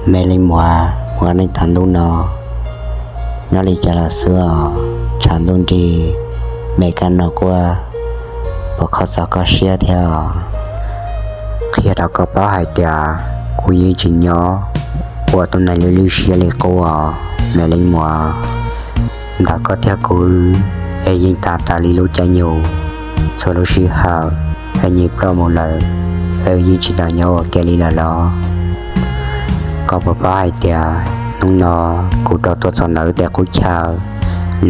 Me leej muam, ua neej tag ntuj no nyob li cas lawm xwb os? Tshav ntuj nrig, me kab noj quaj, puas kho txog koj siab thiab? Qhia rau koj paub hais tias kuv yeej tsis nyob ua tus neeg lwj lwj siab li qub os me leej muam. Ntawm koj thiab kuv wb es yeej tas raws li lub caij nyoog, txhua lub sij hawm es nyias ploj mus lawm, es yeej tsis tau nyob ua ke li lawm los? Koj puas paub hais tias hnub no kuv rov tuaj txog ntawm wb tej qub chaw,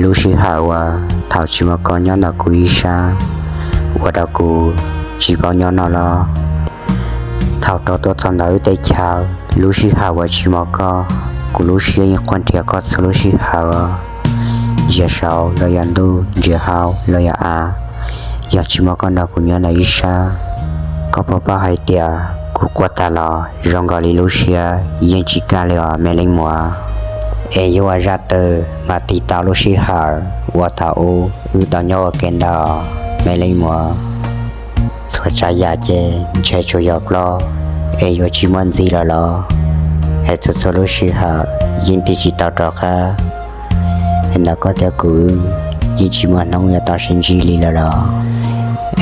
lub sij hawm uas thaum tsis muaj koj nyob ntawm kuv ib sab, ua rau kuv tsis paub nyob no los? Thaum rov tuaj txog ntawm wb tej chaw, lub sij hawm uas tsis muaj koj, kuv lub siab yeej quaj nrhiav koj txhua lub sij hawm, ntsia saum los yog ntuj, ntsia hauv los yog av, yog tsis muaj koj nrog kuv nyob ntawm ib sab. Koj puas paub hais tias kuv quaj tag los zoo nkaus li lub siab yeej tsis kaj li os me leej muam. Es yuav ua zaj twg mas tig tau lub sij hawm uas thaum ub wb tau nyob ua ke ntawd me leej muam. Txhua tsav yam ces ntshe tsuas yog ploj, es yuav tsis muaj ntxiv lawm los? Es txhua txhua lub sij hawm yeej tig tsis tau rov qab, es ntawm koj thiab kuv wb yeej tsis muaj hnub yuav tau sib ntsib li lawm los?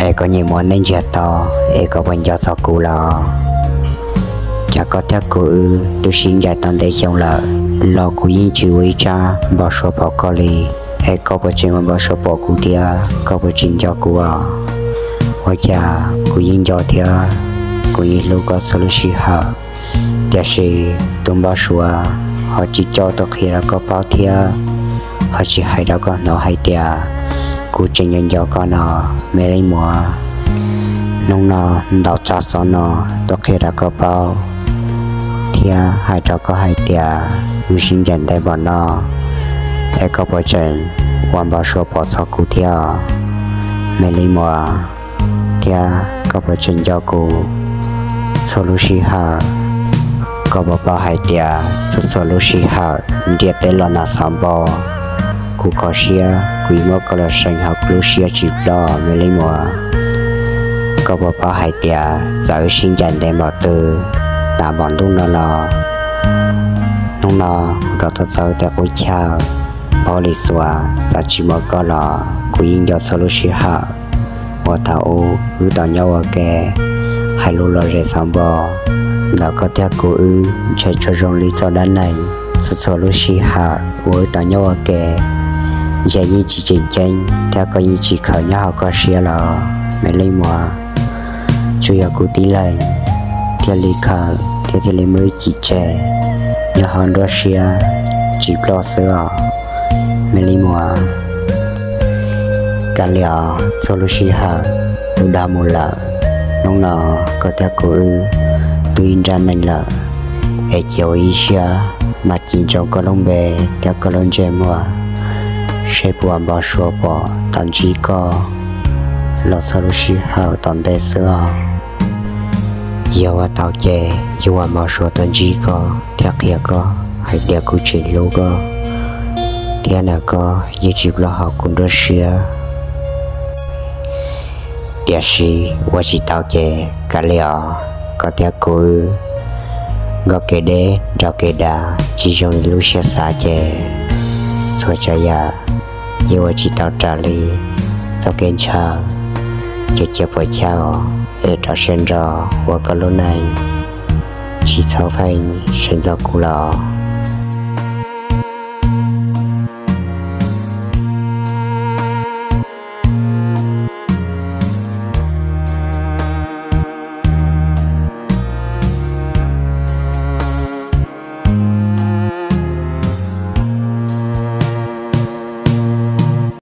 Es koj nyiam mus ua neej ntsiag to, es koj puas nco txog kuv los? Cas koj thiab kuv wb twb sib ncaim tau ntev xyoo lawm los kuv yeej tsis ua ib tsab npau suav pom koj li. Es koj puas tseem ua npau suav pom kuv thiab koj puas tsis nco kuv os? Ua cas kuv yeej nco thiab kuv yeej hlub koj txhua lub sij hawm, tiam sis tus npau suav ho tsis coj tuaj qhia rau koj paub thiab ho tsis hais rau koj hnov hais tias kuv tseem nco nco koj no me leej muam. Hnub no ntaus tsab xov no tuaj qhia rau koj paub thiab hais rau koj hais tias wb sib ncaim ntev npaum no, es koj puas tseem ua npau suav pom txog kuv thiab me leej muam? Thiab koj puas tseem nco kuv txhua lub sij hawm? Koj puas paub hais tias txhua txhua lub sij hawm ntiaj teb los nag xav npo, kuv kho siab kuv yuav muab koj los seev hauv kuv lub siab tsis ploj me leej muam. Koj puas paub hais tias txawm wb sib ncaim ntev npaum twg, tas npaum ntuj no los, hnub no kuv rov tuaj txog tej qub chaw, paub li xuas txawm tsis muaj koj los kuv yeej nco txhua lub sij hawm uas thaum ub wb tau nyob ua ke, hais lus lom zem xav npo. Ntawm koj thiab kuv wb ntshe tsuas zoo li txoj dab neeg, txhua txhua lub sij hawm uas wb tau nyob ua ke, ntshe yeej tsis tseem ceeb thiab koj yeej tsis khaws nyob hauv koj siab los me leej muam. Tsuas yog kuv tib leeg thiaj li khaws thiab thiaj li muaj ib chim tseg nyob hauv nruab siab tsis ploj xwb os me leej muam. Kav liam, txhua lub sij hawm twb dag mus lawm, hnub no koj thiab kuv wb twb ib nrab neeg lawm, es cia ua ib siab mas ci ntsoov koj lub npe thiab koj lub ntsej muag, seb puas npau suav pom tau ntsib koj los txhua lub sij hawm tom ntej xwb os. Yog ua tau ces yuav ua npau suav tau ntsib koj thiab qhia koj hais tias kuv tseem hlub koj thiab ntawm koj yeej tsis ploj hauv kuv nruab siab. Tiam sis ua tsis tau ces kav liam os, koj thiab kuv wb nkauj kev deb nraug kev dav tsis zoo li lub siab xav ces txhua tsav yam yeej ua tsis tau raws li txoj kev ntshaw. Ces cia puas chawj es rau siab nrog ua koj lub neej, tsis txhob pheej sawv ntxov kuv los.